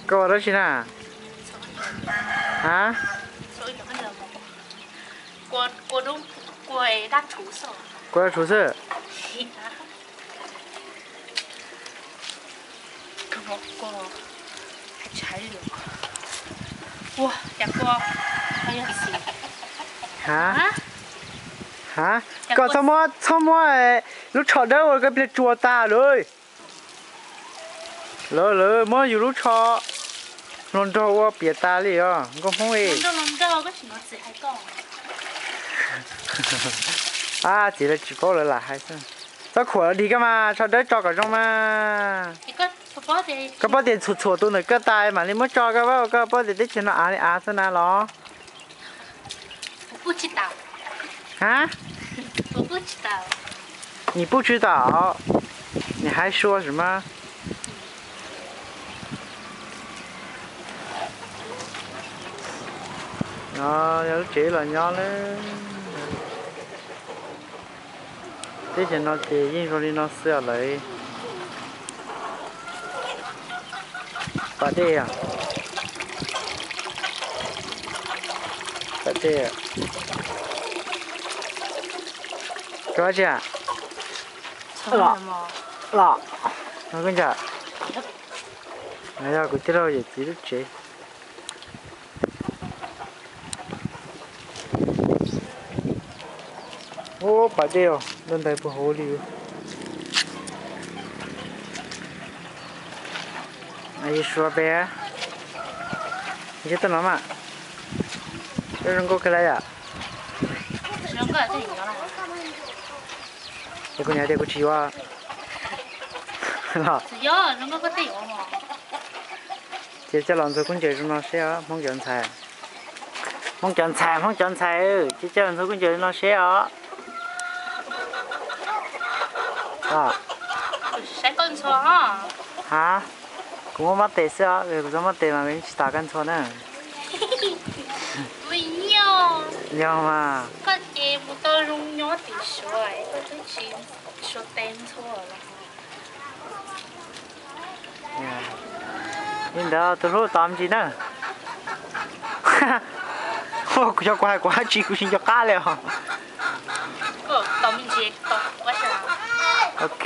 Koj ua dab tsi na? Ha? Kua dab tshwv xwb. Ha? Ha? Koj txhob muab, txhob muab lub tsho dawb ua koj pliag tsuas tas lawm. Lawv, lawv muab yus lub tsho hluas nraug ua piam tas li os nkauj Hmoob li. A, txiv lawv tsis paub lawv lam hais xwb. Txhob khuam dig koj mas, tsho dawb tso kom zoo mas. Koj paub tias txhuam txhuam tus ntawm koj tas mam li muab tso koj, koj paub tias teb chaws no av li av xwb na los? Ha? Nim pub tsis tau, nim hais sua sim mas. No yog lub tsev los nyob lawm. Teb chaws no ces yeej zoo li no xwb os lawv. Pas dej, pas dej. Koj tsis los, no koj ntsam. No yog kuv tij laug yawm txiv lub tsev. Ub, pas dej os, ntawd ntawd puag hauv li. Yus suav pem, yus tuaj no mas, zoo nkauj kawg li yom. Es kuv niam tias kuv tsis yuav los. Ces coj los ntxuag kub ncaws zoo no seb os, Hmoob cov ntxhais. Hmoob cov ntxhais, Hmoob cov ntxhais, ces coj los ntxuag kub ncaws zoo no seb os. Ha, kuv muab mob tes xwb os, kuv txhob mob tes mas tsis tas koj ntxhua na. Yog mas. Li ntawd tus hlub tos me ntsis na. Kuv xyov kuv hais kuv dab tsi kuv tsis nco qab li os. Ok.